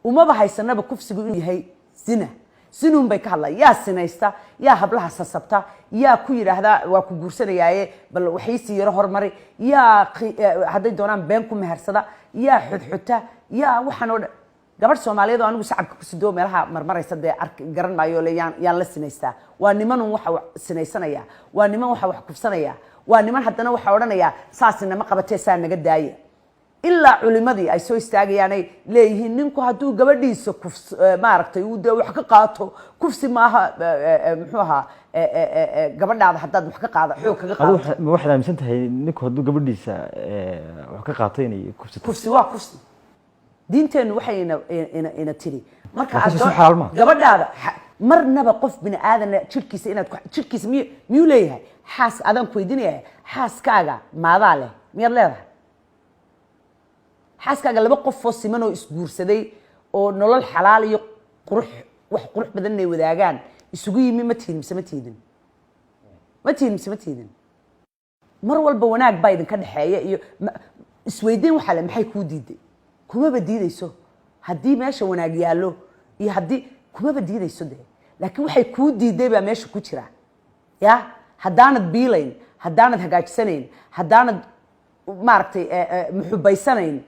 Umaba haysanaba kufsigu inuu yahay zina. Sinuun bay ka hadlaan. Yaa sinaysta? Yaa hablaha sasabta? Yaa ku yidhaahdaa "Waa ku guursanayaaye, bal waxiisii yaro hormari"? Yaa hadday doonaan been ku mehersada? Yaa xudxuta? Yaa waxaan oo dhan? Gabadh Soomaaliyeed oo anigu sacabka ku sidoo meelaha marmaraysa dee ark garan maayo le yaan la sinaystaa. Waa nimanun waxa wax sinaysanaya, waa niman waxa wax kufsanaya, waa niman haddana waxa odhanaya "Saasina ma qabatee, saa naga daaya," ilaa culimadii ay soo istaagayaanay leeyihiin ninku hadduu gabadhiisa kufs maaragtay uu dee wax ka qaato, kufsi maaha. Muxuu ahaa, gabadhaada haddaad wax ka qaada, xoog kaga Adu qaadato. Ma waxaad aaminsan tahay ninku hadduu gabadhiisa wax ka qaato inay kufsato? Kufsi waa kufsi. Diinteennu waxay ina tiri marka Waa aad kufsi, xalaal maaha. Gabadhaada marnaba qof bini aadana jirkiisa inaad jirkiisa miyuu leeyahay xaas? Adaan ku weydiinaya, xaaskaaga maadaa leh? Miyaad leedahay xaaskaaga? Laba qof oo siman oo isguursaday oo nolol xalaal iyo qurux, wax qurux badan inay wadaagaan isugu yimi, ma tihin mise ma tiidin? Ma tihin mise ma tiidin? Mar walba wanaag baa idinka dhexeeya iyo isweydiin waxaa le, maxay kuu diiday? Kumaba diideyso haddii meesha wanaag yaallo iyo haddii kumaba diideyso dee, laakiin waxay kuu diiday baa meesha ku jira. Ya haddaanad biilayn, haddaanad hagaajisanayn, haddaanad maaragtay muxubaysanayn,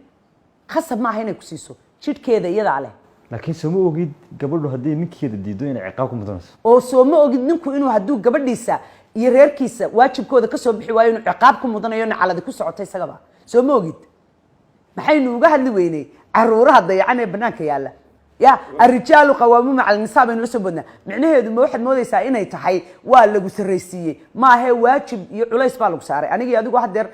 khasab maaha inay ku siiso jidhkeeda, iyadaa leh. Laakiin soo ma ogid gabadhu haddii ninkeeda diido inay ciqaab ku mudanayso? Oo soo ma ogid ninku inuu hadduu gabadhiisa iyo reerkiisa waajibkooda ka soo bixi waayo inuu ciqaab ku mudanayo, nacaladi ku socota isagaba? Soo ma ogid? Maxaynu uga hadli weynay caruuraha dayacan ee banaanka yaalla? Ya الرجال قوامون على النساء baynu la soo boodnaa. Micnaheedu ma waxaad moodaysaa inay tahay waa lagu sarraysiiyey? Maahe, waajib iyo culays baa lagu saaray. Aniga iyo adigu haddeer